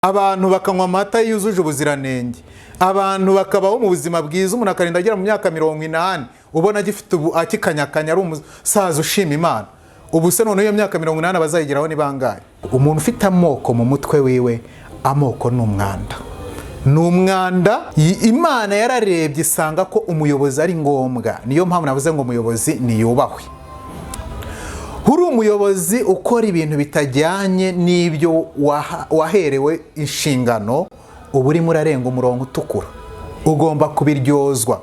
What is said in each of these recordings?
Abantu bakanywa amata yuzuje ubuziranenge, abantu bakabaho mu buzima bwiza, umuntu akarinda agera mu myaka 80 ubona agifite ubu akikanyakanya, ari umusaza ushima Imana. Ubu se noneho iyo myaka 80 abazayigeraho ni bangahe? Umuntu ufite amoko mu mutwe wiwe, amoko ni umwanda, ni umwanda. Imana yararebye isanga ko umuyobozi ari ngombwa. Niyo mpamvu navuze ngo umuyobozi niyubahwe. Uri umuyobozi ukora ibintu bitajyanye n'ibyo waherewe inshingano, uba urimo urarenga umurongo utukura. Ugomba kubiryozwa,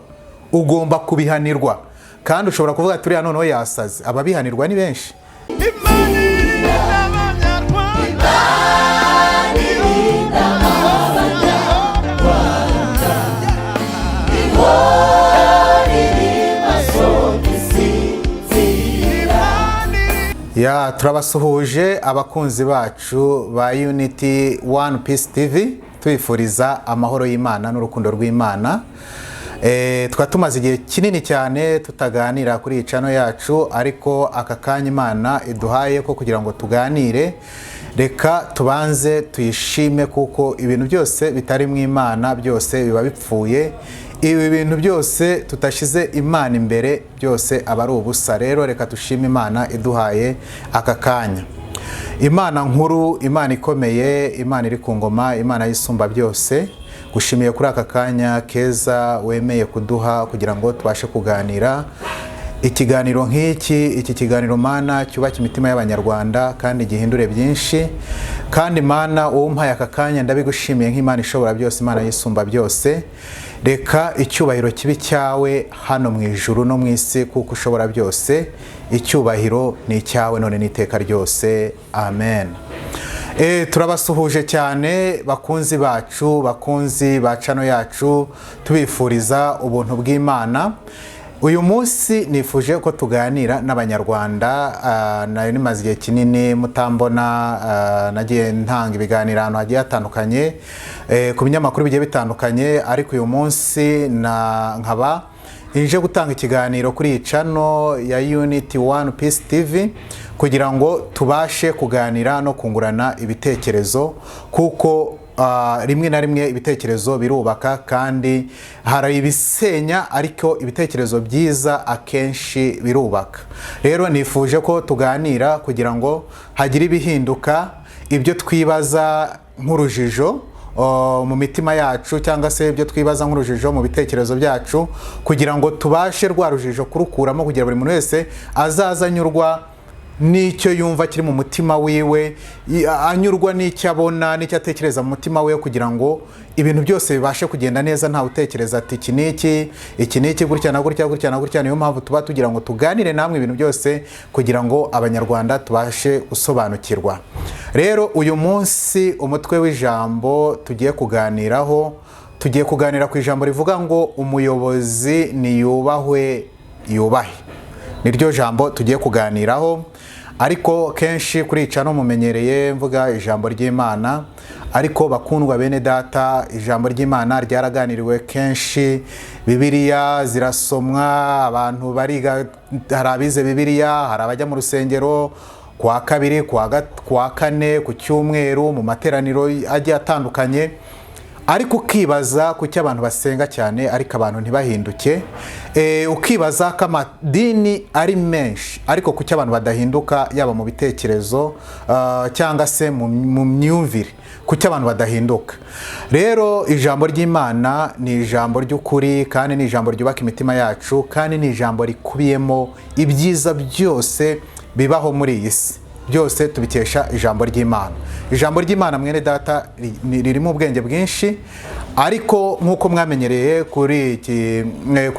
ugomba kubihanirwa. Kandi ushobora kuvuga ati: "Uriya noneho yasaze." Ababihanirwa ni benshi. Imana irinda Abanyarwanda. Irinda Abanyarwanda, ihora iri maso isinzira. Ya, turabasuhuje abakunzi bacu ba Unity One Peace TV, tubifuriza amahoro y'Imana n'urukundo rw'Imana. Tukaba tumaze igihe kinini cyane tutaganira kuri iyi channel yacu, ariko aka kanya Imana iduhaye ko kugira ngo tuganire, reka tubanze tuyishime, kuko ibintu byose bitari mu Imana byose biba bipfuye. Ibi bintu byose tudashyize Imana imbere byose aba ari ubusa. Rero reka dushime Imana iduhaye aka kanya. Imana nkuru, Imana ikomeye, Imana iri ku ngoma, Imana y'isumba byose, gushimiye kuri aka kanya keza wemeye kuduha kugira ngo tubashe kuganira ikiganiro nk'iki. Iki kiganiro, Mana, cyubaka imitima y'Abanyarwanda kandi gihindure byinshi. Kandi Mana, wowe umpaye aka kanya, ndabigushimiye nk'Imana ishobora byose, Imana yisumba byose. Reka icyubahiro kibe icyawe hano mu ijuru no mu isi, kuko ushobora byose. Icyubahiro ni icyawe none n'iteka ryose, amen. Turabasuhuje cyane bakunzi bacu, bakunzi ba channel yacu, tubifuriza ubuntu bw'Imana. Uyu munsi nifuje ko tuganira n'Abanyarwanda. Nari nimaze igihe kinini mutambona. Nagiye ntanga ibiganiro ahantu hagiye hatandukanye, ku binyamakuru bigiye bitandukanye, ariko uyu munsi na nkaba nje gutanga ikiganiro kuri iyi channel ya Unity One Peace TV kugira ngo tubashe kuganira no kungurana ibitekerezo, kuko rimwe na rimwe ibitekerezo birubaka kandi hari ibisenya, ariko ibitekerezo byiza akenshi birubaka. Rero nifuje ko tuganira kugira ngo hagire ibihinduka, ibyo twibaza nk'urujijo mu mitima yacu, cyangwa se ibyo twibaza nk'urujijo mu bitekerezo byacu, kugira ngo tubashe rwa rujijo kurukuramo, kugira buri muntu wese azaza anyurwa n'icyo yumva kiri mu mutima wiwe, anyurwa n'icyo abona n'icyo atekereza mu mutima we, kugira ngo ibintu byose bibashe kugenda neza, ntawe utekereza ati: "Iki n'iki, iki n'iki, gutya na gutya, gutya na gutya." Niyo mpamvu tuba tugira ngo tuganire namwe ibintu byose kugira ngo Abanyarwanda tubashe gusobanukirwa. Rero uyu munsi umutwe w'ijambo tugiye kuganiraho, tugiye kuganira ku ijambo rivuga ngo umuyobozi niyubahwe, yubahe. Niryo jambo tugiye kuganiraho. Ariko kenshi kuri iyi channel mumenyereye mvuga ijambo ry'Imana. Ariko bakundwa bene data, ijambo ry'Imana ryaraganiriwe kenshi, Bibiliya zirasomwa, abantu bariga, hari abize Bibiliya, hari abajya mu rusengero kuwa kabiri, kuwa kane, ku cyumweru, mu materaniro agiye atandukanye. Ariko ukibaza kuki abantu basenga cyane ariko abantu ntibahinduke. Ukibaza ko amadini ari menshi, ariko kuki abantu badahinduka, yaba mu bitekerezo cyangwa se mu myumvire, kuki abantu badahinduka? Rero ijambo ry'Imana ni ijambo ry'ukuri, kandi ni ijambo ryubaka imitima yacu, kandi ni ijambo rikubiyemo ibyiza byose bibaho muri iyi si. Byose tubikesha ijambo ry'Imana. Ijambo ry'Imana, mwene data, ririmo ubwenge bwinshi. Ariko nk'uko mwamenyereye kuri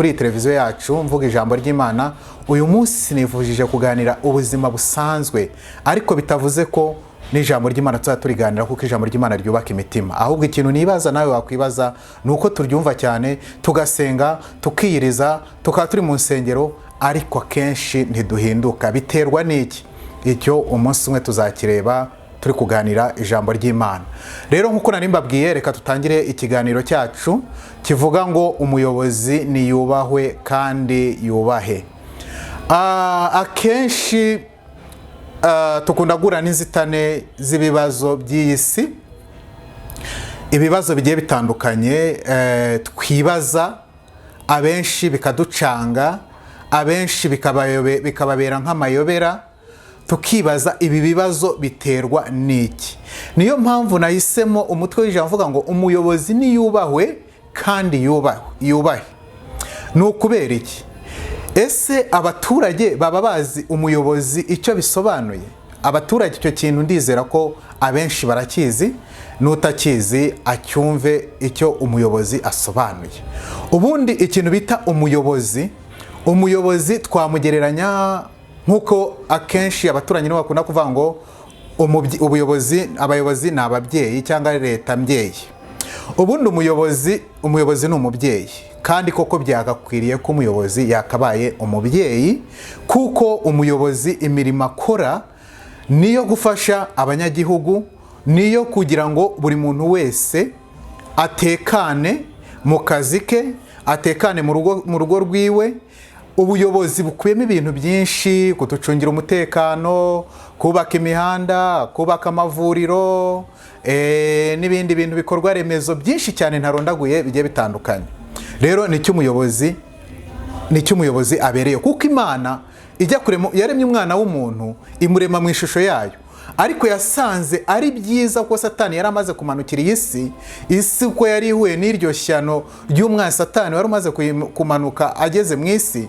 iyi televiziyo yacu mvuga ijambo ry'Imana, uyu munsi nifujije kuganira ubuzima busanzwe, ariko bitavuze ko n'ijambo ry'Imana tuzajya turiganira, kuko ijambo ry'Imana ryubaka imitima. Ahubwo ikintu nibaza, nawe wakwibaza, ni uko turyumva cyane, tugasenga, tukiyiriza, tukaba turi mu nsengero, ariko akenshi ntiduhinduka. Biterwa n'iki? Icyo umunsi umwe tuzakireba turi kuganira ijambo ry'Imana. Rero nk'uko nari mbabwiye, reka tutangire ikiganiro cyacu kivuga ngo umuyobozi niyubahwe kandi yubahe. Akenshi tukunda guhura n'inzitane z'ibibazo by'iyi si. Ibibazo bigiye bitandukanye twibaza, abenshi bikaducanga, abenshi bikababera nk'amayobera. Tukibaza ibi bibazo biterwa n'iki? Niyo mpamvu nahisemo umutwe w'ijambo uvuga ngo umuyobozi niyubahwe kandi yubahe. Ni ukubera iki? Ese abaturage baba bazi umuyobozi icyo bisobanuye? Abaturage icyo kintu ndizera ko abenshi barakizi, n'utakizi acyumve icyo umuyobozi asobanuye. Ubundi ikintu bita umuyobozi, umuyobozi twamugereranya nk'uko akenshi abaturanyi nibo bakunda kuvuga ngo ubuyobozi, abayobozi ni ababyeyi cyangwa leta mbyeyi. Ubundi umuyobozi ni umubyeyi, kandi koko byagakwiriye ko umuyobozi yakabaye umubyeyi, kuko umuyobozi imirimo akora niyo gufasha abanyagihugu, niyo kugira ngo buri muntu wese atekane mu kazi ke, atekane mu rugo rwiwe. Ubuyobozi bukubiyemo ibintu byinshi: kuducungira umutekano, kubaka imihanda, kubaka amavuriro, n'ibindi bintu bikorwa remezo byinshi cyane ntarondaguye bigiye bitandukanye. Rero nicyo umuyobozi abereye, kuko Imana ijya kurema yaremye umwana w'umuntu, imurema mu ishusho yayo, ariko yasanze ari byiza ko Satani yari amaze kumanukira iyi si. Isi uko yari ihuye n'iryo shyano ry'umwana Satani wari umaze kumanuka ageze mu isi,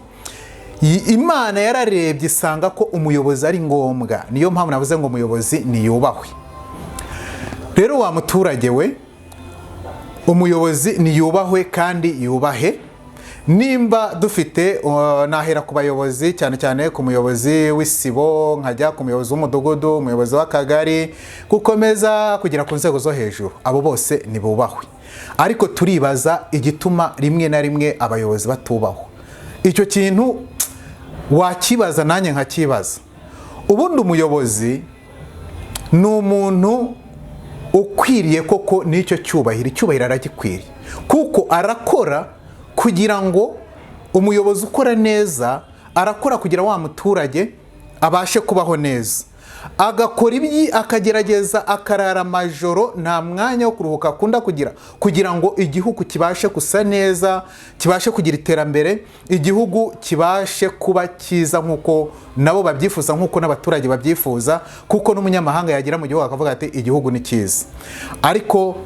Imana yararebye isanga ko umuyobozi ari ngombwa. Niyo mpamvu navuze ngo umuyobozi niyubahwe. Rero wa muturage we, umuyobozi niyubahwe kandi yubahe. Nimba dufite nahera ku bayobozi, cyane cyane ku muyobozi w'isibo, nkajya ku muyobozi w'umudugudu, umuyobozi w'akagari, gukomeza kugera ku nzego zo hejuru, abo bose nibubahwe. Ariko turibaza igituma rimwe na rimwe abayobozi batubahwa. Icyo kintu wakibaza, nanjye nkakibaza. Ubundi umuyobozi ni umuntu ukwiriye koko n'icyo cyubahiro. Icyubahiro aragikwiriye, kuko arakora kugira ngo, umuyobozi ukora neza arakora kugira wa muturage abashe kubaho neza, agakora ibyi, akagerageza, akarara amajoro, nta mwanya wo kuruhuka akunda kugira, kugira ngo igihugu kibashe gusa neza, kibashe kugira iterambere, igihugu kibashe kuba cyiza nk'uko nabo babyifuza, nk'uko n'abaturage babyifuza, kuko n'umunyamahanga yagera mu gihugu akavuga ati igihugu ni cyiza. Ariko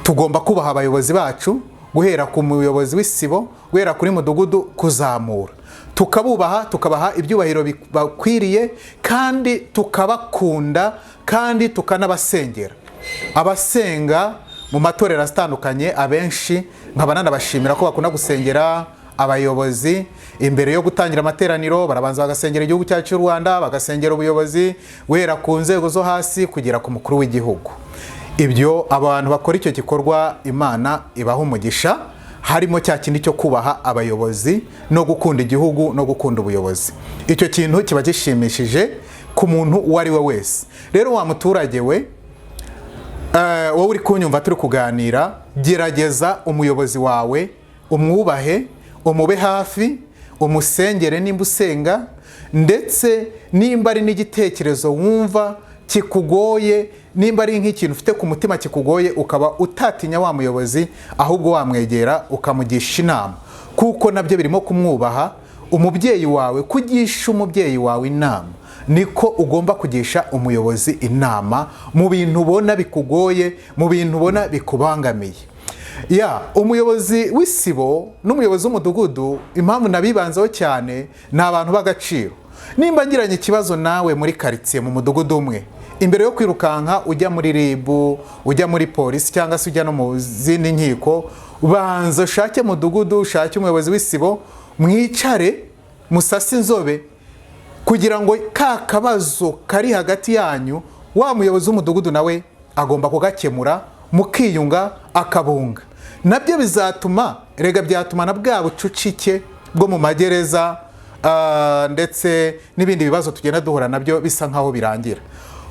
tugomba kubaha abayobozi bacu, guhera ku muyobozi w'isibo, guhera kuri mudugudu kuzamura, tukabubaha, tukabaha ibyubahiro bakwiriye, kandi tukabakunda, kandi tukanabasengera. Abasenga mu matorero atandukanye abenshi nkaba nanabashimira ko bakunda gusengera abayobozi. Imbere yo gutangira amateraniro barabanza bagasengera igihugu cyacu cy'u Rwanda, bagasengera ubuyobozi guhera ku nzego zo hasi kugera ku mukuru w'igihugu. Ibyo abantu bakora icyo gikorwa, Imana ibaha umugisha. Harimo cya kindi cyo kubaha abayobozi no gukunda igihugu no gukunda ubuyobozi. Icyo kintu kiba gishimishije ku muntu uwo ari we wese. Rero wa muturage we, wowe uri kunyumva turi kuganira, gerageza umuyobozi wawe umwubahe, umube hafi, umusengere nimba usenga, ndetse nimba ari n'igitekerezo wumva kikugoye, nimba ari nk'ikintu ufite ku mutima kikugoye, ukaba utatinya wa muyobozi, ahubwo wamwegera ukamugisha inama, kuko nabyo birimo kumwubaha. Umubyeyi wawe, kugisha umubyeyi wawe inama, niko ugomba kugisha umuyobozi inama mu bintu ubona bikugoye, mu bintu ubona bikubangamiye. Ya umuyobozi w'isibo n'umuyobozi w'umudugudu, impamvu nabibanzeho cyane, ni abantu b'agaciro. Nimba ngiranye ikibazo nawe muri karitsiye, mu mudugudu umwe, imbere yo kwirukanka ujya muri RIB, ujya muri polisi, cyangwa se ujya no mu zindi nkiko, banza ushake mudugudu, ushake umuyobozi w'isibo, mwicare musase inzobe, kugira ngo ka kabazo kari hagati yanyu, wa muyobozi w'umudugudu nawe agomba kugakemura, mukiyunga, akabunga. Nabyo bizatuma, rega byatuma na bwa bucucike bwo mu magereza, ndetse n'ibindi bibazo tugenda duhura nabyo bisa nkaho birangira,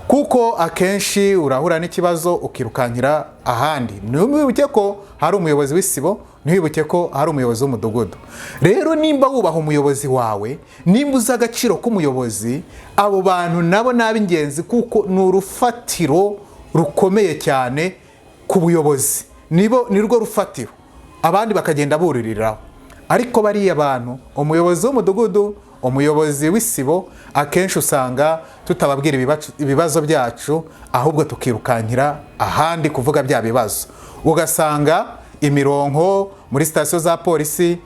kuko akenshi urahura n'ikibazo ukirukankira ahandi, ntiwibuke ko hari umuyobozi w'isibo, ntiwibuke ko hari umuyobozi w'umudugudu. Rero nimba wubaha umuyobozi wawe, nimba uzi agaciro k'umuyobozi, abo bantu nabo ni ab'ingenzi, kuko ni urufatiro rukomeye cyane. ku buyobozi, nibo nirwo rufatiro, abandi bakagenda buririraho. Ariko bariya bantu, umuyobozi w'umudugudu, umuyobozi w'isibo, akenshi usanga tutababwira ibibazo byacu, ahubwo tukirukankira ahandi kuvuga bya bibazo. Ugasanga imirongo muri sitasiyo za polisi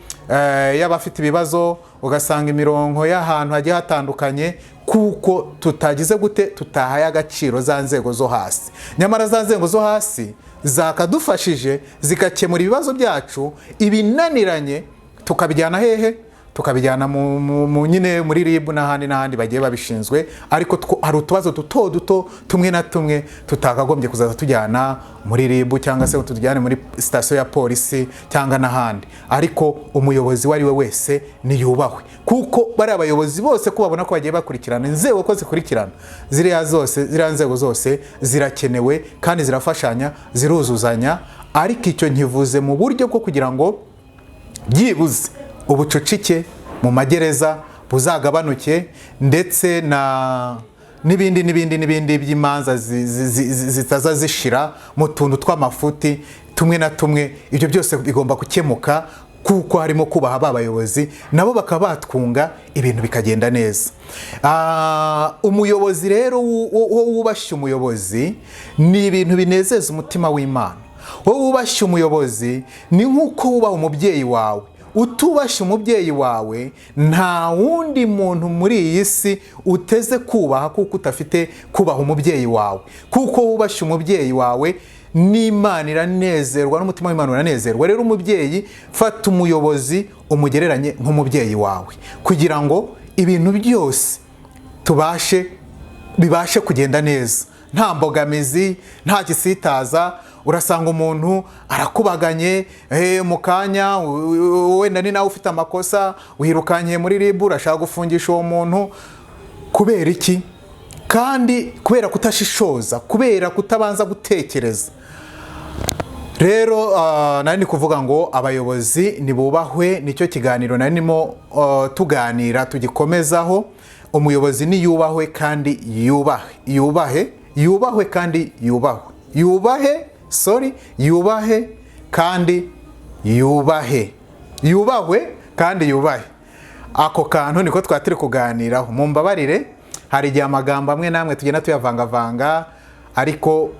y'abafite ibibazo, ugasanga imirongo y'ahantu hagiye hatandukanye, kuko tutagize gute, tutahaye agaciro za nzego zo hasi. Nyamara za nzego zo hasi zakadufashije, zigakemura ibibazo byacu, ibinaniranye tukabijyana hehe? Tukabijyana mu nyine muri RIB n'ahandi n'ahandi bagiye babishinzwe. Ariko hari utubazo duto duto tumwe na tumwe tutakagombye kuzaza tujyana muri RIB cyangwa se ngo tujyane muri sitasiyo ya polisi cyangwa n'ahandi. Ariko umuyobozi uwo ari we wese niyubahwe, kuko bariya bayobozi bose ko babona ko bagiye bakurikirana inzego, ko zikurikirana ziriya zose, ziriya nzego zose zirakenewe kandi zirafashanya, ziruzuzanya. Ariko icyo nkivuze mu buryo bwo kugira ngo byibuze ubucucike mu magereza buzagabanuke, ndetse na n'ibindi n'ibindi n'ibindi by'imanza zitaza zishira mu tuntu tw'amafuti tumwe na tumwe. Ibyo byose bigomba gukemuka kuko harimo kubaha ba bayobozi, nabo bakaba batwunga, ibintu bikagenda neza. Umuyobozi rero wo wubashye umuyobozi ni ibintu binezeza umutima w'Imana. Wowe wubashye umuyobozi ni nk'uko wubaha umubyeyi wawe. Utubashye umubyeyi wawe, nta wundi muntu muri iyi si uteze kubaha, kuko udafite kubaha umubyeyi wawe. Kuko wubashye umubyeyi wawe, n'Imana iranezerwa, n'umutima w'Imana uranezerwa. Rero umubyeyi, fata umuyobozi umugereranye nk'umubyeyi wawe, kugira ngo ibintu byose bibashe kugenda neza, nta mbogamizi, nta gisitaza. Urasanga umuntu arakubaganye mu kanya, wenda ni nawe ufite amakosa, wirukankiye muri RIB, urashaka gufungisha uwo muntu. Kubera iki? Kandi kubera kutashishoza, kubera kutabanza gutekereza. Rero nari ndi kuvuga ngo abayobozi nibubahwe. Nicyo kiganiro nari ndimo tuganira, tugikomezaho. Umuyobozi niyubahwe kandi yubahe, yubahe, yubahwe kandi yubahwe, yubahe, sorry, yubahe kandi yubahe, yubahwe kandi yubahe. Ako kantu niko twari turi kuganiraho. Mumbabarire, hari igihe amagambo amwe n'amwe tugenda tuyavangavanga, ariko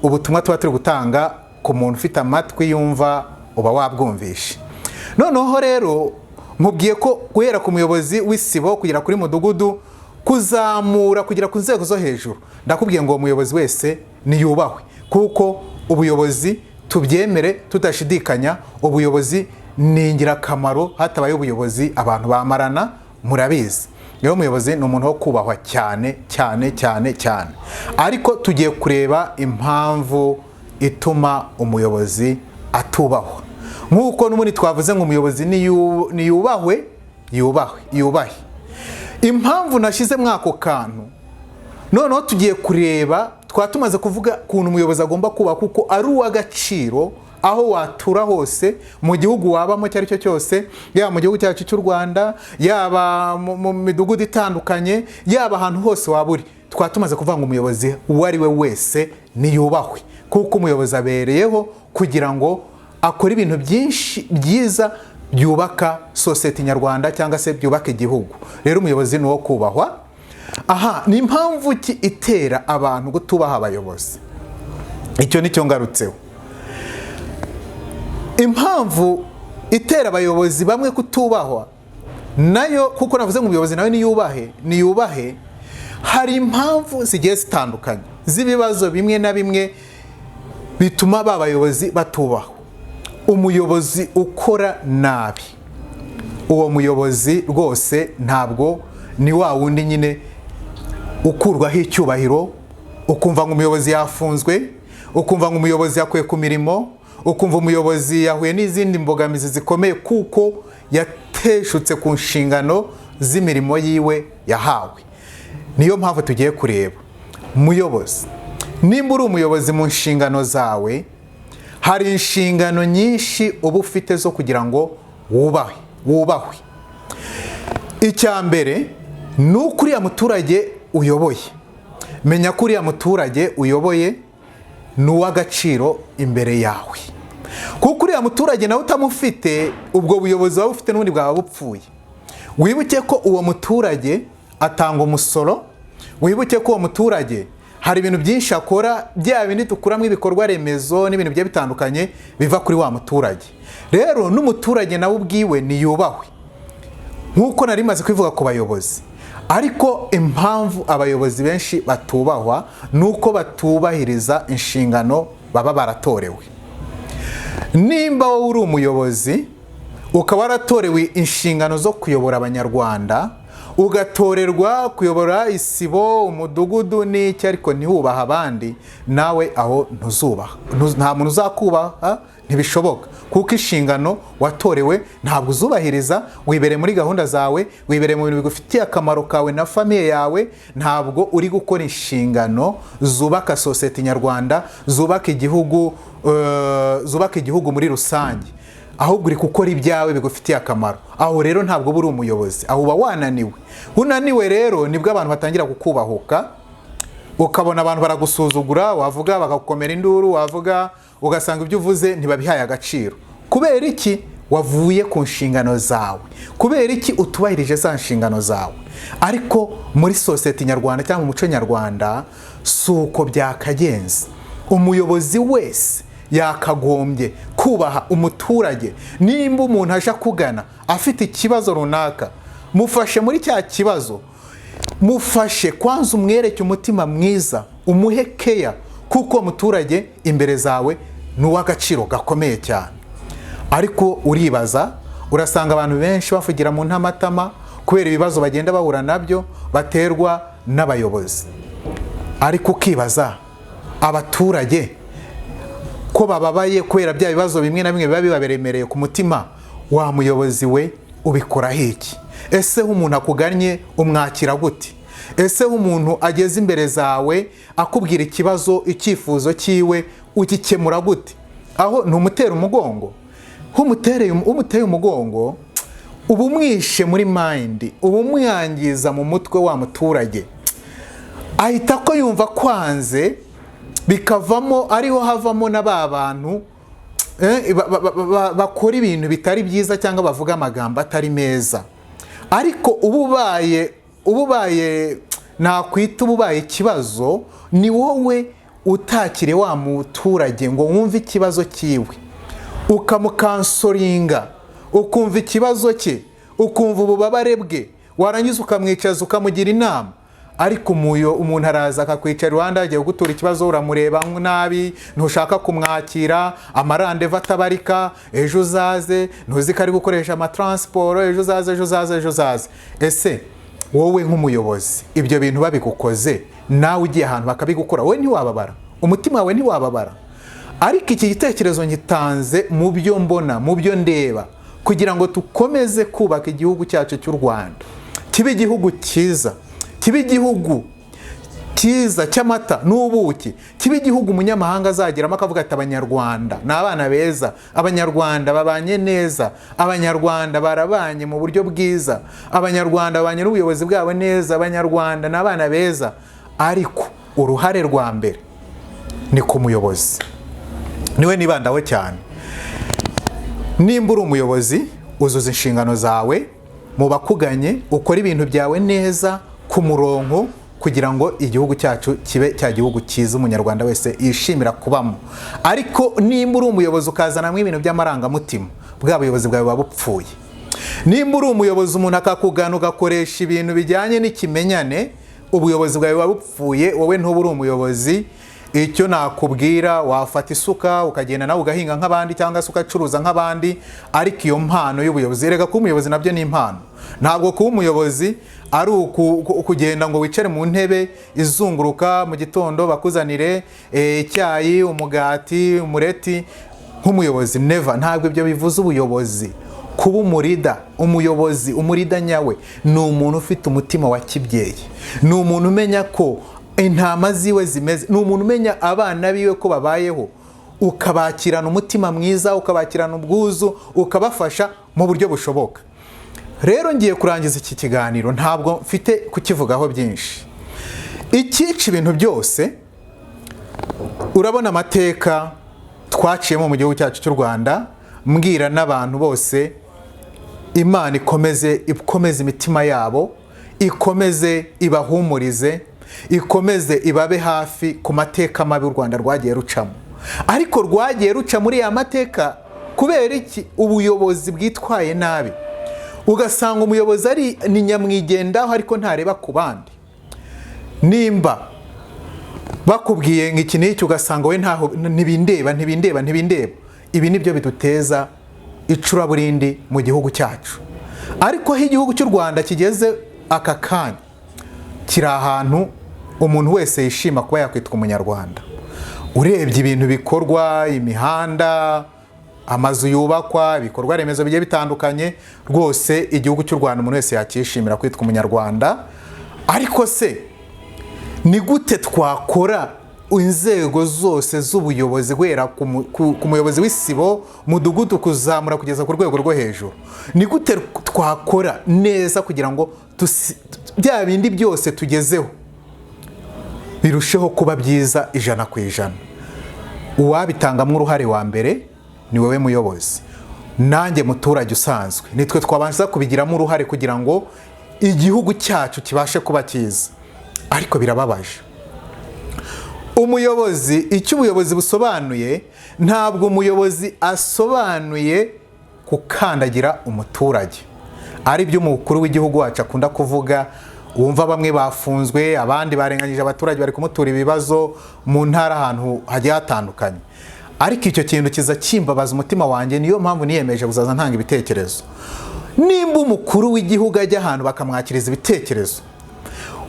ubutumwa tuba turi gutanga ku muntu ufite amatwi yumva uba wabwumvishe. Noneho rero nkubwiye ko guhera ku muyobozi w'isibo kugera kuri mudugudu, kuzamura kugera ku nzego zo hejuru, ndakubwiye ngo uwo muyobozi wese niyubahwe, kuko ubuyobozi, tubyemere tudashidikanya, ubuyobozi ni ingirakamaro. Hatabaye ubuyobozi abantu bamarana, murabizi. Rero umuyobozi ni umuntu wo kubahwa cyane cyane cyane cyane. Ariko tugiye kureba impamvu ituma umuyobozi atubahwa, nk'uko n'ubundi twavuze ngo umuyobozi niyubahwe, yubahwe, yubahe. Impamvu nashyize muri ako kantu, noneho tugiye kureba, twaba tumaze kuvuga ukuntu umuyobozi agomba kuba, kuko ari uw'agaciro aho watura hose mu gihugu wabamo icyo ari cyo cyose, yaba mu gihugu cyacu cy'u Rwanda, yaba mu midugudu itandukanye, yaba ahantu hose waba uri. Twaba tumaze kuvuga ngo umuyobozi uwo ari we wese niyubahwe, kuko umuyobozi abereyeho kugira ngo akore ibintu byinshi byiza byubaka sosiyete nyarwanda cyangwa se byubaka igihugu. Rero umuyobozi ni uwo kubahwa. Aha ni impamvu ki itera abantu kutubaha abayobozi? Icyo nicyo ngarutseho. Impamvu itera abayobozi bamwe kutubahwa nayo, kuko navuze ngo umuyobozi nawe niyubahe, niyubahe, hari impamvu zigiye zitandukanye z'ibibazo bimwe na bimwe bituma ba bayobozi batubahwa. Umuyobozi ukora nabi, uwo muyobozi rwose ntabwo ni wa wundi nyine ukurwaho icyubahiro, ukumva ngo umuyobozi yafunzwe, ukumva ngo umuyobozi yakuwe ku mirimo, ukumva umuyobozi yahuye n'izindi mbogamizi zikomeye kuko yateshutse ku nshingano z'imirimo yiwe yahawe. Niyo mpamvu tugiye kureba muyobozi. Nimba uri umuyobozi mu nshingano zawe, hari inshingano nyinshi uba ufite zo kugira ngo wubahe, wubahwe. Icya mbere ni uko uriya muturage uyoboye, menya ko uriya muturage uyoboye ni uw'agaciro imbere yawe, kuko uriya muturage nawe utamufite, ubwo buyobozi waba ufite n'ubundi bwaba bupfuye. Wibuke ko uwo muturage atanga umusoro, wibuke ko uwo muturage hari ibintu byinshi akora, bya bindi dukuramo ibikorwa remezo n'ibintu bigiye bitandukanye biva kuri wa muturage. Rero n'umuturage nawe ubwiwe niyubahwe, nk'uko nari maze kubivuga ku bayobozi. Ariko impamvu abayobozi benshi batubahwa ni uko batubahiriza inshingano baba baratorewe. Nimba wowe uri umuyobozi, ukaba waratorewe inshingano zo kuyobora Abanyarwanda, ugatorerwa kuyobora isibo, umudugudu n'iki, ariko ntiwubahe abandi, nawe aho ntuzubaha. Nta muntu uzakubaha, ntibishoboka, kuko inshingano watorewe ntabwo uzubahiriza. Wibereye muri gahunda zawe, wibereye mu bintu bigufitiye akamaro kawe na famille yawe. Ntabwo uri gukora inshingano zubaka sosiyete nyarwanda, zubaka igihugu, zubaka igihugu muri rusange, ahubwo uri gukora ibyawe bigufitiye akamaro. Aho rero ntabwo uba uri umuyobozi, aho uba wananiwe. Unaniwe rero nibwo abantu batangira kukubahuka, ukabona abantu baragusuzugura, wavuga bakagukomera induru, wavuga ugasanga ibyo uvuze ntibabihaye agaciro. Kubera iki? Wavuye ku nshingano zawe. Kubera iki utubahirije za nshingano zawe? Ariko muri sosiyete nyarwanda cyangwa mu muco nyarwanda si uko byakagenze. Umuyobozi wese yakagombye kubaha umuturage. Nimba umuntu aje akugana afite ikibazo runaka, mufashe muri cya kibazo, mufashe kwanza, umwereke umutima mwiza, umuhe keya, kuko uwo muturage imbere zawe ni uw'agaciro gakomeye cyane. Ariko uribaza, urasanga abantu benshi bavugira mu ntamatama kubera ibibazo bagenda bahura nabyo baterwa n'abayobozi. Ariko ukibaza, abaturage ko bababaye kubera bya bibazo bimwe na bimwe biba bibaremereye ku mutima, wa muyobozi we ubikoraho iki? Ese umuntu akugannye umwakira gute? Ese umuntu ageze imbere zawe akubwira ikibazo, icyifuzo cyiwe, ugikemura gute? Aho ntumutera umugongo? Umuteye umugongo uba umwishe muri mind, uba umwangiza mu mutwe. Wa muturage ahita ko yumva kwanze, bikavamo, ariho havamo na ba bantu bakora ibintu bitari byiza cyangwa bavuga amagambo atari meza. Ariko uba ubaye, nakwita uba ubaye ikibazo, ni wowe utakire wa muturage ngo wumve ikibazo cyiwe, ukamucounselinga, ukumva ikibazo cye, ukumva ububabare bwe, warangiza ukamwicaza ukamugira inama. Ariko umuntu araza akakwicara iruhande agiye kugutura ikibazo, uramureba nabi, ntushaka kumwakira, amarandevu atabarika, ejo uzaze, ntuzi ko ari gukoresha amatransport, ejo uzaze, ejo uzaze, ejo uzaze. Ese wowe nk'umuyobozi, ibyo bintu babigukoze, nawe ugiye ahantu bakabigukora, wowe ntiwababara? Umutima wawe ntiwababara? Ariko iki gitekerezo ngitanze mu byo mbona, mu byo ndeba, kugira ngo dukomeze kubaka igihugu cyacu cy'u Rwanda, kibe igihugu cyiza, kibe igihugu cyiza cy'amata n'ubuki, kibe igihugu umunyamahanga azageramo akavuga ati: "Abanyarwanda ni abana beza, Abanyarwanda babanye neza, Abanyarwanda barabanye mu buryo bwiza, Abanyarwanda babanye n'ubuyobozi bwabo neza, Abanyarwanda ni abana beza." Ariko uruhare rwa mbere ni ku muyobozi, niwe nibandaho cyane. Nimba uri umuyobozi, uzuza inshingano zawe mu bakuganye, ukora ibintu byawe neza ku murongo, kugira ngo igihugu cyacu kibe cya gihugu cyiza Umunyarwanda wese yishimira kubamo. Ariko nimba uri umuyobozi ukazanamo ibintu by'amarangamutima, bwa buyobozi bwawe buba bupfuye. Nimba uri umuyobozi, umuntu akakugana ugakoresha ibintu bijyanye n'ikimenyane, ubuyobozi bwawe buba bupfuye, wowe ntuba uri umuyobozi. Icyo nakubwira, wafata isuka ukagenda nawe ugahinga nk'abandi, cyangwa se ugacuruza nk'abandi. Ariko iyo mpano y'ubuyobozi, reka, kuba umuyobozi nabyo ni impano. Ntabwo kuba umuyobozi ari ukugenda ngo wicare mu ntebe izunguruka, mu gitondo bakuzanire icyayi, umugati, umureti nk'umuyobozi. Never, ntabwo ibyo bivuze ubuyobozi. Kuba umuleader, umuyobozi, umuleader nyawe ni umuntu ufite umutima wa kibyeyi, ni umuntu umenya ko intama ziwe zimeze, ni umuntu umenya abana biwe ko babayeho, ukabakirana umutima mwiza, ukabakirana ubwuzu, ukabafasha mu buryo bushoboka. Rero ngiye kurangiza iki kiganiro, ntabwo mfite kukivugaho byinshi. Icyica ibintu byose, Urabona amateka twaciyemo mu gihugu cyacu cy'u Rwanda. Mbwira n'abantu bose, Imana ikomeze ikomeze imitima yabo, ikomeze ibahumurize, ikomeze ibabe hafi ku mateka mabi u Rwanda rwagiye rucamo. Ariko rwagiye ruca muri ya mateka kubera iki? Ubuyobozi bwitwaye nabi. Ugasanga umuyobozi ari ni nyamwigendaho, ariko ntareba ku bandi. Nimba bakubwiye ngo iki n'iki, ugasanga we ntaho, ntibindeba, ntibindeba, ntibindeba. Ibi nibyo biduteza icuraburindi mu gihugu cyacu. Ariko aho igihugu cy'u Rwanda kigeze aka kanya, kiri ahantu umuntu wese yishima kuba yakwitwa Umunyarwanda. Urebye ibintu bikorwa, imihanda, amazu yubakwa, ibikorwa remezo bigiye bitandukanye, rwose igihugu cy'u Rwanda umuntu wese yakishimira kwitwa Umunyarwanda. Ariko se ni gute twakora inzego zose z'ubuyobozi, guhera ku muyobozi w'isibo, mudugudu, kuzamura kugeza ku rwego rwo hejuru, ni gute twakora neza kugira ngo bya bindi byose tugezeho birusheho kuba byiza 100%? Uwabitangamo uruhare wa mbere ni wowe muyobozi, nanjye muturage usanzwe. Nitwe twabanza kubigiramo uruhare kugira ngo igihugu cyacu kibashe kuba cyiza. Ariko birababaje. Umuyobozi, icyo ubuyobozi busobanuye, ntabwo umuyobozi asobanuye gukandagira umuturage, ari byo umukuru w'igihugu wacu akunda kuvuga. Wumva bamwe bafunzwe, abandi barenganyije abaturage, bari kumutura ibibazo mu ntara ahantu hagiye hatandukanye. Ariko icyo kintu kiza kimbabaza umutima wanjye, niyo mpamvu niyemeje kuzaza ntanga ibitekerezo. Nimba umukuru w'igihugu ajya ahantu bakamwakiriza ibitekerezo,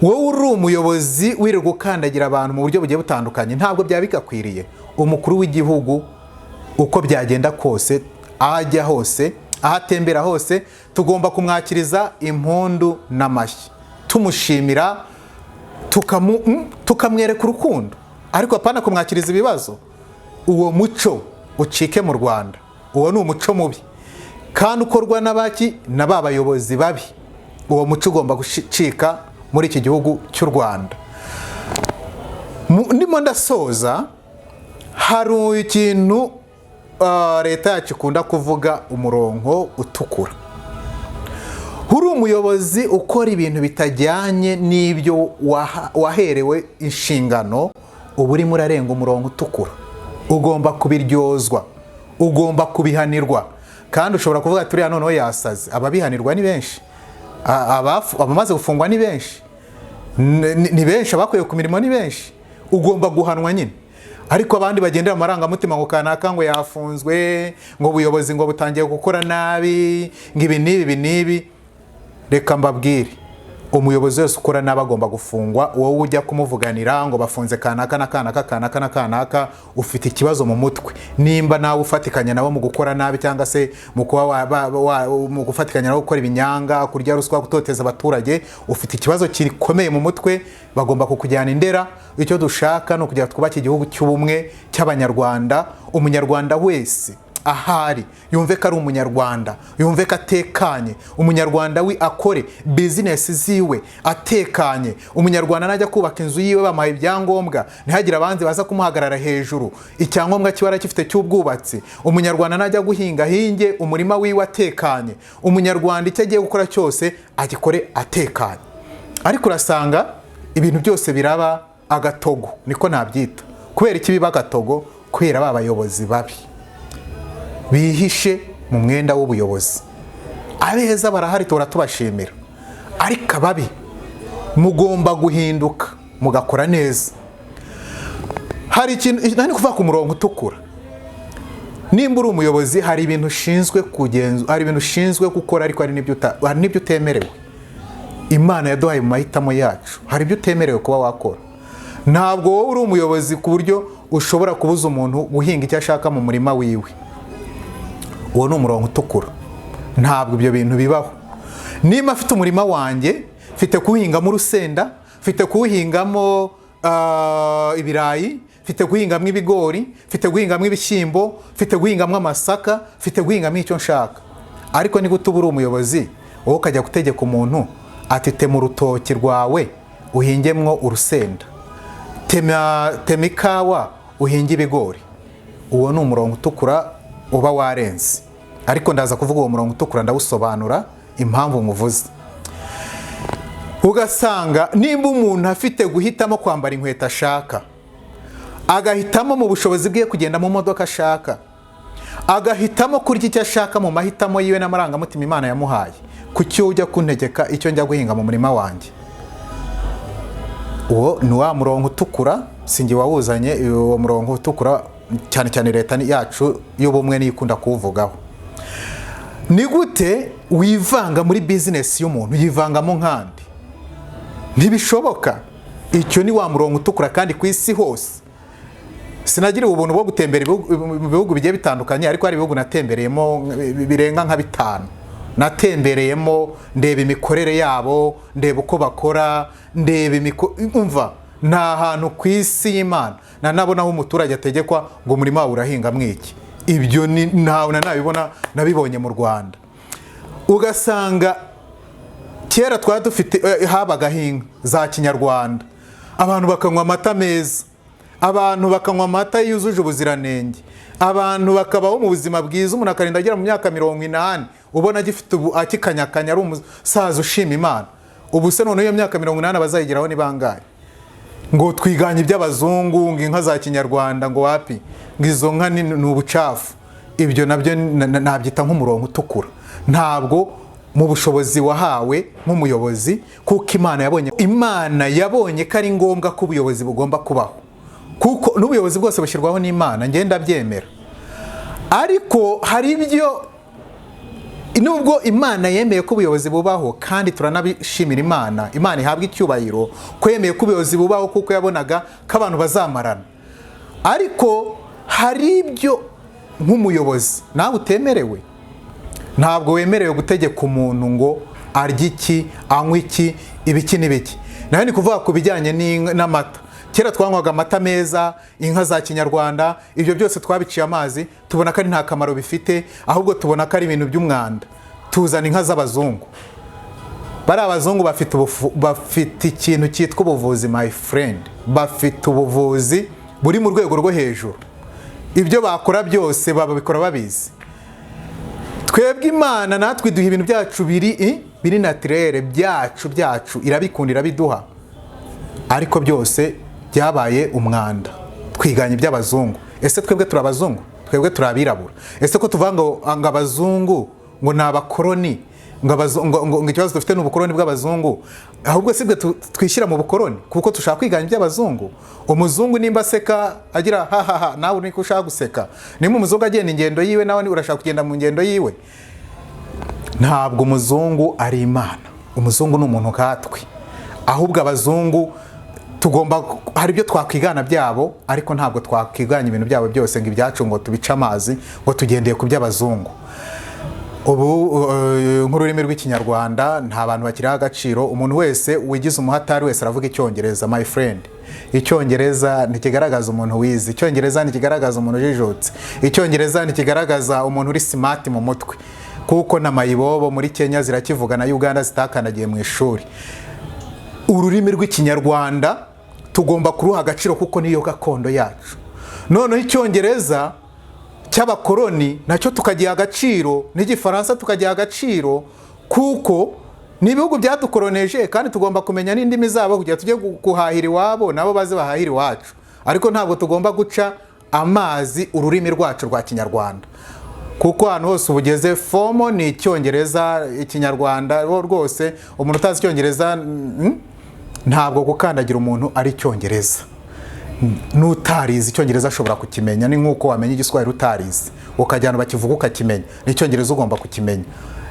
wowe uri umuyobozi wirirwa ukandagira abantu mu buryo bugiye butandukanye, ntabwo byaba bigakwiriye. Umukuru w'igihugu, uko byagenda kose, aho ajya hose, aho atembera hose, tugomba kumwakiriza impundu n'amashyi, tumushimira, tukamwereka urukundo, ariko apana kumwakiriza ibibazo. Uwo muco ucike mu Rwanda. Uwo ni umuco mubi kandi ukorwa n'abaki? Na ba bayobozi babi. Uwo muco ugomba gucika muri iki gihugu cy'u Rwanda. Ndimo ndasoza. Hari ikintu leta yacu ikunda kuvuga, umurongo utukura. Uri umuyobozi ukora ibintu bitajyanye n'ibyo waherewe inshingano, uba urimo urarenga umurongo utukura. Ugomba kubiryozwa, ugomba kubihanirwa. Kandi ushobora kuvuga ati: "Uriya noneho yasaze." Ababihanirwa ni benshi. Abamaze gufungwa ni benshi, ni benshi, abakuye ku mirimo ni benshi. Ugomba guhanwa nyine. Ariko abandi bagendera mu marangamutima ngo kanaka ngo yafunzwe, ngo ubuyobozi ngo butangiye gukora nabi, ngo ibi n'ibi, ibi n'ibi, reka mbabwire: umuyobozi wese ukora nabi agomba gufungwa. Wowe ujya kumuvuganira ngo bafunze kanaka na kanaka, kanaka na kanaka, ufite ikibazo mu mutwe. Nimba nawe ufatikanya nabo mu gukora nabi, cyangwa se mu kuba mu gufatikanya nabo gukora ibinyanga, kurya ruswa, gutoteza abaturage, ufite ikibazo gikomeye mu mutwe, bagomba kukujyana indera. Icyo dushaka ni ukugira twubake igihugu cy'ubumwe cy'Abanyarwanda. Umunyarwanda wese ahari yumve ko ari Umunyarwanda, yumve ko atekanye. Umunyarwanda we akore bizinesi ziwe atekanye. Umunyarwanda najya kubaka inzu yiwe bamuhaye ibyangombwa, ntihagire abandi baza kumuhagarara hejuru, icyangombwa kiba arakifite cy'ubwubatsi. Umunyarwanda najya guhinga, ahinge umurima wiwe atekanye. Umunyarwanda icyo agiye gukora cyose agikore atekanye. Ariko urasanga ibintu byose biraba agatogo, niko nabyita. Kubera iki biba agatogo? Kubera ba bayobozi babi bihishe mu mwenda w'ubuyobozi. Abeza barahari, tuhora tubashimira, ariko ababi mugomba guhinduka mugakora neza. Hari ikintu nari kuvuga ku murongo utukura. Nimba uri umuyobozi, hari ibintu ushinzwe kugenzura, hari ibintu ushinzwe gukora, ariko hari n'ibyo utemerewe. Imana yaduhaye mu mahitamo yacu, hari ibyo utemerewe kuba wakora. Ntabwo wowe uri umuyobozi ku buryo ushobora kubuza umuntu guhinga icyo ashaka mu murima wiwe. Uwo ni umurongo utukura, ntabwo ibyo bintu bibaho. Niba afite umurima wanjye, mfite kuwuhingamo urusenda, mfite kuwuhingamo ibirayi, mfite guhingamo ibigori, mfite guhingamo ibishyimbo, mfite guhingamo amasaka, mfite guhingamo icyo nshaka. Ariko niba uba uri umuyobozi, wowe ukajya gutegeka umuntu ati: "Tema urutoki rwawe uhingemwo urusenda, tema, tema ikawa." uhinge ibigori. Uwo ni umurongo utukura uba warenze. Ariko ndaza kuvuga uwo murongo utukura, ndawusobanura impamvu muvuze. Ugasanga nimba umuntu afite guhitamo kwambara inkweto ashaka, agahitamo mu bushobozi bwe kugenda mu modoka ashaka, agahitamo kurya icyo ashaka mu mahitamo yiwe n'amarangamutima Imana yamuhaye, kuki ujya kuntegeka icyo njya guhinga mu murima wanjye? Uwo ni wa murongo utukura. Sinjye wawuzanye uwo murongo utukura, cyane cyane leta yacu y'ubumwe niyo ikunda kuwuvugaho. Ni gute wivanga muri bizinesi y'umuntu? Yivangamo nkandi? Ntibishoboka. Icyo ni wa murongo utukura. Kandi ku isi hose, sinagiriwe ubuntu bwo gutembera mu bihugu bigiye bitandukanye, ariko hari ibihugu natembereyemo birenga nka 5 natembereyemo, ndeba imikorere yabo, ndeba uko bakora, ndeba umva, nta hantu ku isi y'Imana nanabona aho umuturage ategekwa ngo umurima wawe urahingamo iki. Ibyo ni ntawe nabibona, nabibonye mu Rwanda. Ugasanga kera twari dufite, habagaho inka za kinyarwanda, abantu bakanywa amata meza, abantu bakanywa amata yujuje ubuziranenge, abantu bakabaho mu buzima bwiza, umuntu akarinda agera mu myaka 80 ubona agifite ubu akikanyakanya, ari umusaza ushima Imana. Ubu se noneho iyo myaka 80 abazayigeraho ni bangahe? Ngo twiganye iby'abazungu, ngo inka za kinyarwanda, ngo wapi, ngo izo nka ni ubucafu. Ibyo nabyo nabyita nk'umurongo utukura. Ntabwo mu bushobozi wahawe nk'umuyobozi, kuko Imana yabonye ko ari ngombwa ko ubuyobozi bugomba kubaho, kuko n'ubuyobozi bwose bushyirwaho n'Imana, ngenda byemera. Ariko hari ibyo, nubwo Imana yemeye ko ubuyobozi bubaho, kandi turanabishimira Imana, Imana ihabwa icyubahiro ko yemeye ko ubuyobozi bubaho, kuko yabonaga ko abantu bazamarana. Ariko hari ibyo nk'umuyobozi nawe utemerewe. Ntabwo wemerewe gutegeka umuntu ngo arye iki, anywe iki, ibiki n'ibiki. Nayo ni kuvuga ku bijyanye n'amata. Kera twanywaga amata meza, inka za kinyarwanda. Ibyo byose twabiciye amazi, tubona ko ari nta kamaro bifite, ahubwo tubona ko ari ibintu by'umwanda, tuzana inka z'abazungu. Bari abazungu bafite ikintu cyitwa ubuvuzi, my friend. Bafite ubuvuzi buri mu rwego rwo hejuru. Ibyo bakora byose babikora babizi. Twebwe Imana natwe iduha ibintu byacu biri naturel, byacu irabikunda, irabiduha, ariko byose byabaye umwanda, twiganye iby'abazungu. Ese twebwe turi abazungu? Twebwe turi abirabura. Ese ko tuvuga ngo abazungu ngo ni abakoroni, ngo ikibazo dufite ni ubukoroni bw'abazungu, ahubwo sibwe twishyira mu bukoroni kuko dushaka kwigana iby'abazungu? Umuzungu nimba aseka agira ha ha ha, nawe niko ushaka guseka. Nimba umuzungu agenda ingendo yiwe, nawe urashaka kugenda mu ngendo yiwe. Ntabwo umuzungu ari Imana. Umuzungu ni umuntu nkatwe. Ahubwo abazungu tugomba, hari ibyo twakwigana byabo, ariko ntabwo twakwigana ibintu byabo byose ngo ibyacu ngo tubice amazi, ngo tugendeye ku by'abazungu. Ubu nk'ururimi rw'Ikinyarwanda nta bantu bakiriho agaciro. Umuntu wese wigize umuhatari wese aravuga Icyongereza. My friend, Icyongereza ntikigaragaza umuntu wize, Icyongereza ntikigaragaza umuntu ujijutse, Icyongereza ntikigaragaza umuntu uri smart mu mutwe, kuko na mayibobo muri Kenya zirakivuga na Uganda zitakanagiye mu ishuri. Ururimi rw'Ikinyarwanda tugomba kuruha agaciro kuko niyo gakondo yacu. Noneho Icyongereza cy'abakoroni nacyo tukagiha agaciro, n'Igifaransa tukagiha agaciro, kuko ni ibihugu byadukoroneje, kandi tugomba kumenya n'indimi zabo kugira tujye guhahira iwabo, nabo baze bahahira iwacu. Ariko ntabwo tugomba guca amazi ururimi rwacu rwa Kinyarwanda, kuko ahantu hose uba ugeze formal ni Icyongereza. Ikinyarwanda rwose, umuntu utazi Icyongereza, ntabwo gukandagira umuntu ari Icyongereza. N'utarize Icyongereza ashobora kukimenya. Ni nk'uko wamenya Igiswahili utarize, ukajyana bakivuga ukakimenya, n'Icyongereza ugomba kukimenya.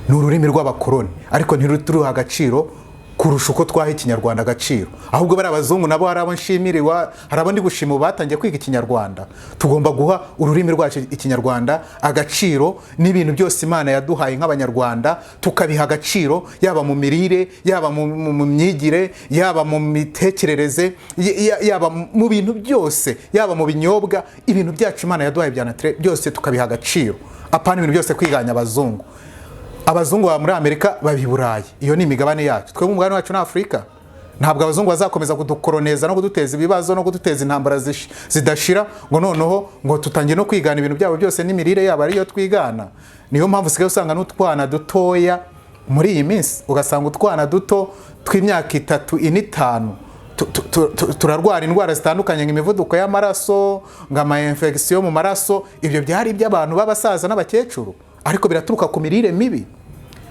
Ni ururimi rw'abakoroni, ariko ntiruturuha agaciro kurusha uko twaha Ikinyarwanda agaciro. Ahubwo bari abazungu nabo, hari abo nshimiriwa, hari abo ndi gushima ubu batangiye kwiga Ikinyarwanda. Tugomba guha ururimi rwacu Ikinyarwanda agaciro, n'ibintu byose Imana yaduhaye nk'Abanyarwanda tukabiha agaciro, yaba mu mirire, yaba mu myigire, yaba mu mitekerereze, yaba mu bintu byose, yaba mu binyobwa. Ibintu byacu Imana yaduhaye bya naturel byose tukabiha agaciro, apana ibintu byose kwiganya abazungu. Abazungu baba muri Amerika, baba i Burayi, iyo ni imigabane yacu. Twebwe umugabane wacu ni Afurika. Ntabwo abazungu bazakomeza kudukoroneza no kuduteza ibibazo no kuduteza intambara zidashira, ngo noneho ngo tutangiye no kwigana ibintu byabo byose n'imirire yabo ariyo twigana. Niyo mpamvu usigaye usanga n'utwana dutoya muri iyi minsi, ugasanga utwana duto tw'imyaka 3, 4, 5 turarwara indwara zitandukanye, nk'imivuduko y'amaraso, ngo infection mu maraso. Ibyo byari iby'abantu b'abasaza n'abakecuru, ariko biraturuka ku mirire mibi,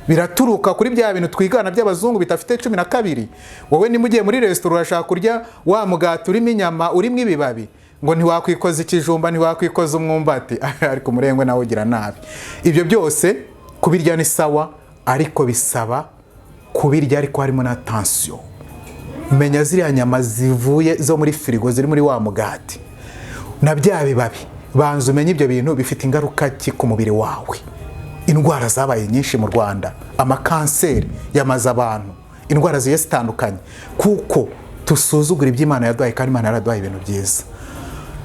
biraturuka kuri bya bintu twigana by'abazungu bidafite 12. Wowe niba ugiye muri resitora urashaka kurya wa mugati urimo inyama, urimo ibibabi, ngo ntiwakwikoza ikijumba, ntiwakwikoza umwumbati, ariko umurengwe nawe ugira nabi. Ibyo byose kubirya ni sawa, ariko bisaba kubirya ariko harimo na tension. Menya ziriya nyama zivuye zo muri firigo ziri muri wa mugati na bya bibabi, banza umenye ibyo bintu bifite ingaruka ki ku mubiri wawe. Indwara zabaye nyinshi mu Rwanda, amakanseri yamaze abantu, indwara zigiye zitandukanye, kuko tusuzugura ibyo Imana yaduhaye, kandi Imana yaraduhaye ibintu byiza.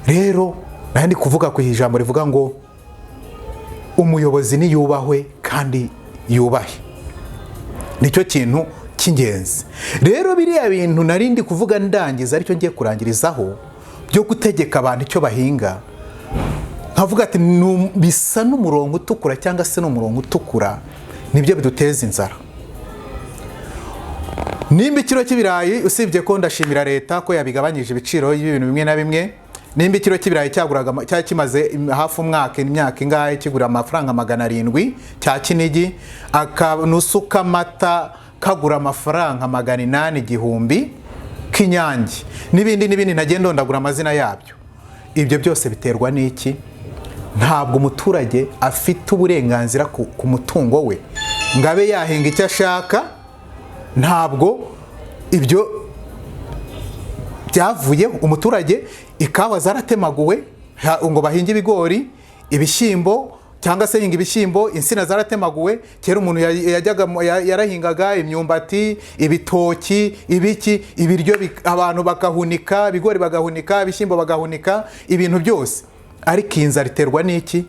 Rero nayo ndi kuvuga ku ijambo rivuga ngo umuyobozi niyubahwe kandi yubahe, nicyo kintu cy'ingenzi. Rero biriya bintu nari ndi kuvuga ndangiza, aricyo ngiye kurangirizaho, byo gutegeka abantu icyo bahinga, nkavuga ati bisa n'umurongo utukura cyangwa se n'umurongo utukura, nibyo biduteza inzara. Nimba ikiro cy'ibirayi, usibye ko ndashimira leta ko yabigabanyije ibiciro y'ibintu bimwe na bimwe, nimba ikiro cy'ibirayi cyaguraga cyari kimaze hafi umwaka, imyaka ingahe, kigura amafaranga 700 cya Kinigi, akanusu k'amata kagura amafaranga 800, 1000 k'Inyange, n'ibindi n'ibindi nagenda ndondagura amazina yabyo, ibyo byose biterwa n'iki? Ntabwo umuturage afite uburenganzira ku mutungo we ngo abe yahinga icyo ashaka. Ntabwo ibyo byavuyeho. Umuturage, ikawa zaratemaguwe ngo bahinge ibigori, ibishyimbo, cyangwa se hinga ibishyimbo. Insina zaratemaguwe. Kera umuntu yarahingaga imyumbati, ibitoki, ibiki, ibiryo, abantu bagahunika ibigori, bagahunika ibishyimbo, bagahunika ibintu byose. Ariko iyi nzara iterwa n'iki?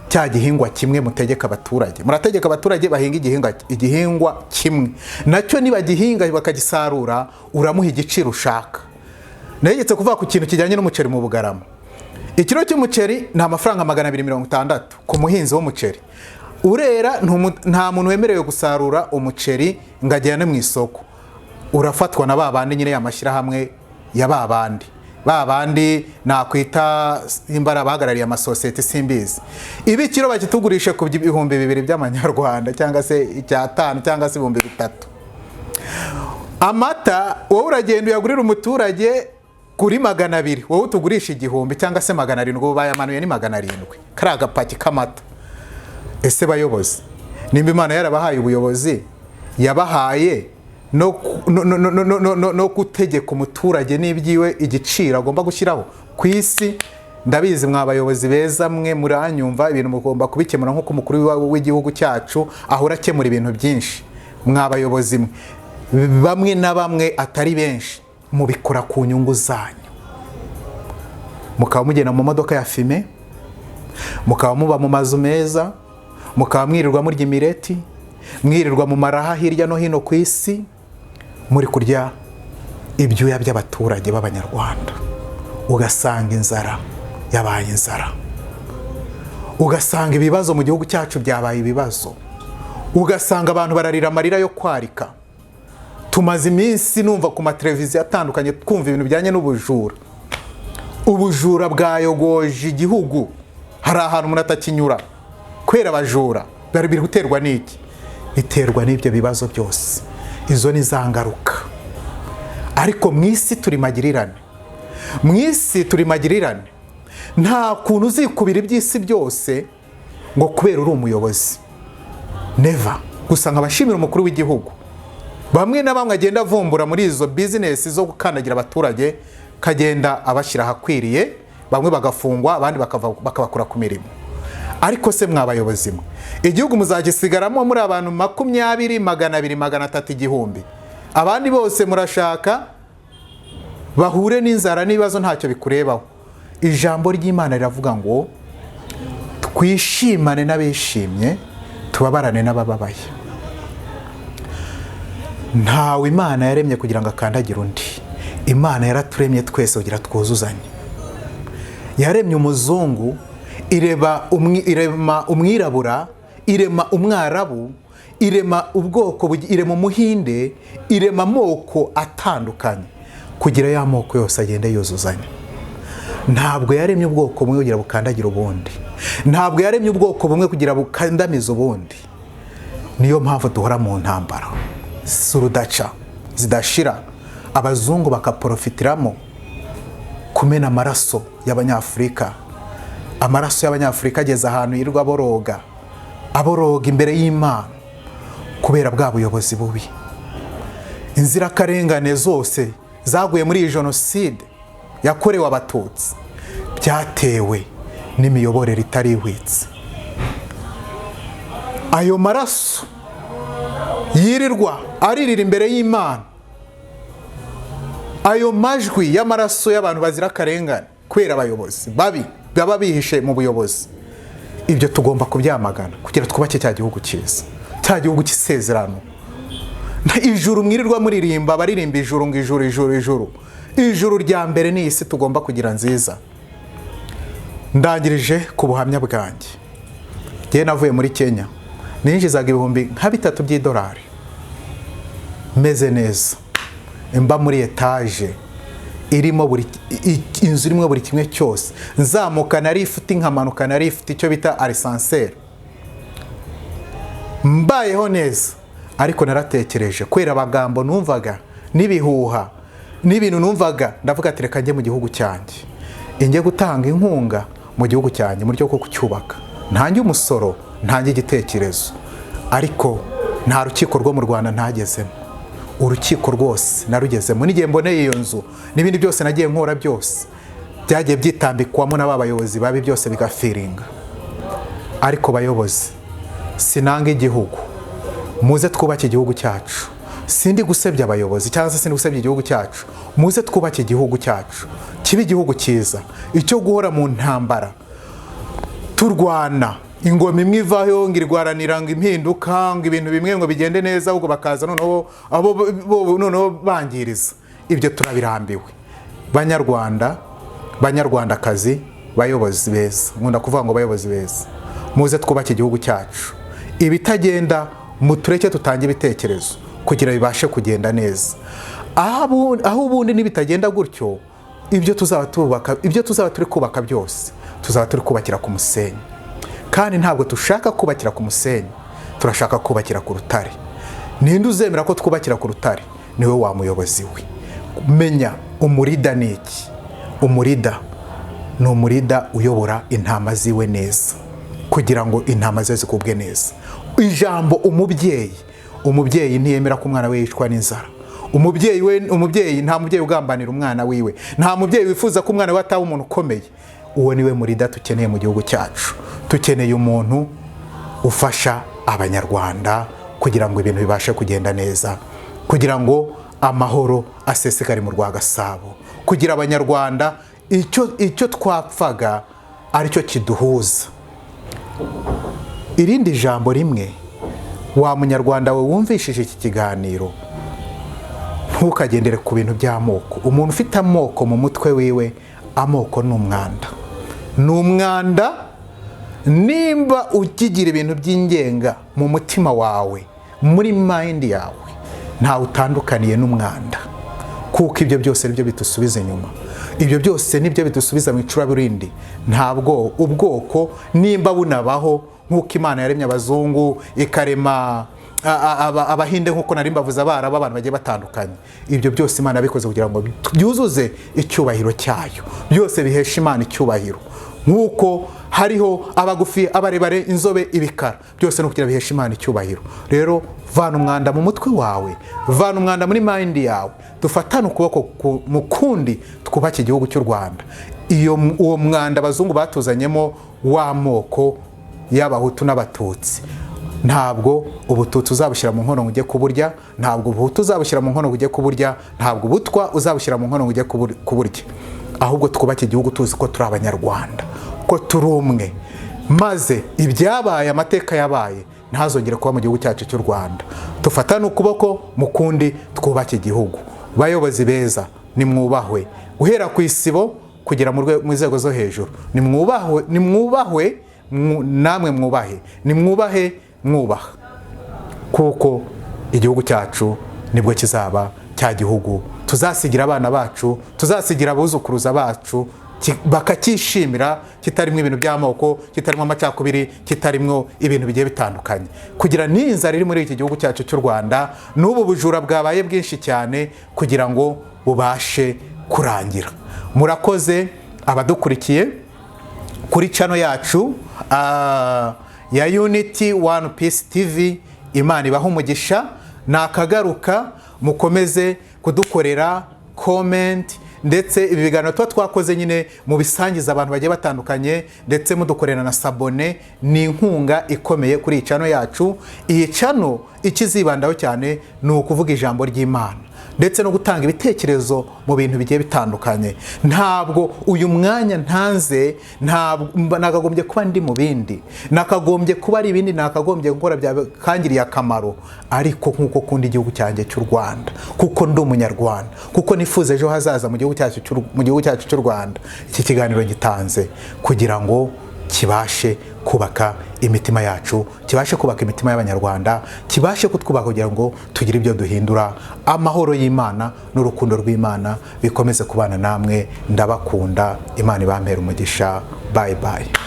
Cya gihingwa kimwe mutegeka abaturage. Murategeka abaturage bahinga igihingwa kimwe, nacyo nibagihinga bakagisarura uramuha igiciro ushaka. Ntegetse kuvuga ku kintu kijyanye n'umuceri mu Bugarama. Ikiro cy'umuceri ni amafaranga 260 ku muhinzi w'umuceri. Urera, nta muntu wemerewe gusarura umuceri ngo ajyane mu isoko. Urafatwa na ba bandi nyine, y'amashyirahamwe ya ba bandi, ba bandi nakwita imbara abahagarariye amasosiyete, simbizi. Ibi kiro bakitugurishe ku 2000 by'amanyarwanda, cyangwa se 500, cyangwa se 3000. Amata wowe uragenda uyagurira umuturage kuri 200, wowe utugurisha 1000 cyangwa se 700. Ubu bayamanuye ni 700 kariya agapaki k'amata. Ese bayobozi, nimba Imana yarabahaye ubuyobozi, yabahaye no gutegeka umuturage n'ibyiwe, igiciro agomba gushyiraho ku isi? Ndabizi mwa bayobozi beza mwe muranyumva, ibintu mugomba kubikemura nk'uko umukuru w'igihugu cyacu ahora akemura ibintu byinshi. Mwa bayobozi mwe, bamwe na bamwe atari benshi, mubikora ku nyungu zanyu, mukaba mugenda mu modoka ya fumé, mukaba muba mu mazu meza, mukaba mwirirwa murya imireti, mwirirwa mu maraha hirya no hino ku isi, muri kurya ibyuya by'abaturage b'Abanyarwanda. Ugasanga inzara yabaye inzara, ugasanga ibibazo mu gihugu cyacu byabaye ibibazo, ugasanga abantu bararira amarira yo kwarika. Tumaze iminsi numva ku mateleviziyo atandukanye, twumva ibintu bijyanye n'ubujura. Ubujura bwayogoje igihugu, hari ahantu umuntu atakinyura kubera abajura. Bari biri guterwa n'iki? Biterwa n'ibyo bibazo byose. Izo ni za ngaruka. Ariko mu isi turi magirirane, mu isi turi magirirane. Nta kuntu uzikubira iby'isi byose ngo kubera uri umuyobozi, never. Gusa nkabashimira umukuru w'igihugu, bamwe na bamwe agenda avumbura muri izo bizinesi zo gukandagira abaturage, kagenda abashyira ahakwiriye, bamwe bagafungwa, abandi bakabakura ku mirimo. Ariko se mwa bayobozi mwe, igihugu muzagisigaramo muri abantu 20, 200, 300, 1000, abandi bose murashaka bahure n'inzara n'ibibazo, ntacyo bikurebaho. Ijambo ry'Imana riravuga ngo twishimane n'abishimye, tubabarane n'abababaye. Ntawe Imana yaremye kugira ngo akandagire undi. Imana yaraturemye twese kugira twuzuzanye. Yaremye umuzungu, irema umwirabura, irema umwarabu, irema ubwoko, irema umuhinde, irema amoko atandukanye kugira ya moko yose agende yuzuzanya. Ntabwo yaremye ubwoko bumwe kugira bukandagira ubundi, ntabwo yaremye ubwoko bumwe kugira bukandamiza ubundi. Niyo mpamvu duhora mu ntambara z'urudaca zidashira, abazungu bakaporofitiramo kumena amaraso y'Abanyafurika. Amaraso y'Abanyafurika ageze ahantu yirirwa aboroga, aboroga imbere y'Imana kubera bwa buyobozi bubi. Inzirakarengane zose zaguye muri iyi jenoside yakorewe Abatutsi byatewe n'imiyoborere itari ihwitse. Ayo maraso yirirwa aririra imbere y'Imana, ayo majwi y'amaraso y'abantu bazira akarengane kubera abayobozi babi baba bihishe mu buyobozi, ibyo tugomba kubyamagana kugira twubake cya gihugu cyiza, cya gihugu cy'isezerano. Ijuru mwirirwa muririmba, abaririmba ijuru ngo ijuru ijuru ijuru, ijuru rya mbere ni isi tugomba kugira nziza. Ndangirije ku buhamya bwanjye. Njyewe navuye muri Kenya, ninjizaga 3000 by'idolari, meze neza, mba muri etaje irimo buri inzu irimo buri kimwe cyose, nzamuka na lift, nkamanuka na lift, icyo bita ascenseur, mbayeho neza. Ariko naratekereje kubera amagambo numvaga n'ibihuha n'ibintu numvaga, ndavuga ati reka njye mu gihugu cyanjye, njye gutanga inkunga mu gihugu cyanjye mu buryo bwo kucyubaka, ntange umusoro, ntange igitekerezo. Ariko nta rukiko rwo mu Rwanda ntagezemo, urukiko rwose narugezemo. N'igihe mboneye iyo nzu n'ibindi byose nagiye nkora byose byagiye byitambikwamo n'aba bayobozi babi, byose bigafiringa. Ariko bayobozi, sinanga igihugu, muze twubake igihugu cyacu. Sindi gusebya abayobozi cyangwa se sindi gusebya igihugu cyacu. Muze twubake igihugu cyacu kibe igihugu cyiza. Icyo guhora mu ntambara turwana, ingoma imwe ivaho ngo irwaranira ngo impinduka, ngo ibintu bimwe ngo bigende neza, ahubwo bakaza noneho abo noneho bangiriza, ibyo turabirambiwe. Banyarwanda, Banyarwandakazi, bayobozi beza, nkunda kuvuga ngo bayobozi beza, muze twubake igihugu cyacu. Ibitagenda mutureke tutange ibitekerezo kugira bibashe kugenda neza. Aho ubundi nibitagenda gutyo, ibyo tuzaba tubaka, ibyo tuzaba turi kubaka byose, tuzaba turi kubakira ku musenyi. Kandi ntabwo dushaka kubakira ku musenyi, turashaka kubakira ku rutare. Ninde uzemera ko twubakira ku rutare? Niwe wa muyobozi we. Menya umuleader ni iki. Umuleader ni umuleader uyobora intama ziwe neza kugira ngo intama ze zigubwe neza. Ijambo umubyeyi, umubyeyi ntiyemera ko umwana we yicwa n'inzara. Umubyeyi we, umubyeyi, nta mubyeyi ugambanira umwana wiwe, nta mubyeyi wifuza ko umwana we ataba umuntu ukomeye. Uwo niwe muleader dukeneye mu gihugu cyacu. Dukeneye umuntu ufasha Abanyarwanda kugira ngo ibintu bibashe kugenda neza, kugira ngo amahoro asesekare mu rwa Gasabo, kugira Abanyarwanda icyo twapfaga aricyo kiduhuza. Irindi jambo rimwe, wa Munyarwanda we wumvishije iki kiganiro, ntukagendere ku bintu by'amoko. Umuntu ufite amoko mu mutwe wiwe, amoko ni umwanda, ni umwanda. Nimba ukigira ibintu by'ingenga mu mutima wawe, muri mind yawe, ntawe utandukaniye n'umwanda, kuko ibyo byose nibyo bidusubiza inyuma, ibyo byose nibyo bidusubiza mu icuraburindi. Ntabwo ubwoko nimba bunabaho, nk'uko Imana yaremye abazungu, ikarema Abahinde, nk'uko nari mbavuze, Abarabu, abantu bagiye batandukanye, ibyo byose Imana yabikoze kugira ngo byuzuze icyubahiro cyayo, byose bihesha Imana icyubahiro. Nk'uko hariho abagufi, abarebare, inzobe, ibikara, byose ni ukugira bihesha Imana icyubahiro. Rero vana umwanda mu mutwe wawe, vana umwanda muri mind yawe, dufatane ukuboko mu kundi twubake igihugu cy'u Rwanda. Iyo uwo mwanda abazungu batuzanyemo w'amoko y'Abahutu n'Abatutsi, ntabwo Ubututsi uzabushyira mu nkono ngo ujye kuburya, ntabwo Ubuhutu uzabushyira mu nkono ngo ujye kuburya, ntabwo Ubutwa uzabushyira mu nkono ngo ujye kuburya. Ahubwo twubake igihugu tuzi ko turi Abanyarwanda, ko turi umwe, maze ibyabaye, amateka yabaye, ntazongere kuba mu gihugu cyacu cy'u Rwanda. Tufatane ukuboko mu kundi, twubake igihugu. Bayobozi beza, nimwubahwe, guhera ku isibo kugera mu nzego zo hejuru. Nimwubahwe, nimwubahwe, namwe mwubahe, nimwubahe mwubaha, kuko igihugu cyacu nibwo kizaba cya gihugu tuzasigira abana bacu, tuzasigira abuzukuruza bacu, bakacyishimira, kitarimo ibintu by'amoko, kitarimo amacakubiri, kitarimo ibintu bigiye bitandukanye. Kugira n'inzara iri muri iki gihugu cyacu cy'u Rwanda, n'ubu bujura bwabaye bwinshi cyane, kugira ngo bubashe kurangira. Murakoze abadukurikiye kuri channel yacu ya Unity One Peace TV. Imana ibaha umugisha. Nakagaruka, mukomeze kudukorera comment, ndetse ibi biganiro tuba twakoze nyine mu bisangiza abantu bagiye batandukanye, ndetse mudukorera na s'abonner. Ni inkunga ikomeye kuri iyi channel yacu. Iyi channel ikizibandaho cyane ni ukuvuga ijambo ry'Imana ndetse no gutanga ibitekerezo mu bintu bigiye bitandukanye. Ntabwo uyu mwanya ntanze, ntabwo nakagombye kuba ndi mu bindi, nakagombye kuba ari ibindi nakagombye gukora byakangiriye akamaro, ariko nk'uko kunda igihugu cyanjye cy'u Rwanda, kuko ndi Umunyarwanda, kuko nifuza ejo hazaza mu gihugu cyacu cy'u Rwanda, iki kiganiro gitanze kugira ngo kibashe kubaka imitima yacu, kibashe kubaka imitima y'Abanyarwanda, kibashe kutwubaka kugira ngo tugire ibyo duhindura. Amahoro y'Imana n'urukundo rw'Imana bikomeze kubana namwe. Ndabakunda, Imana ibampera umugisha. Bye bye.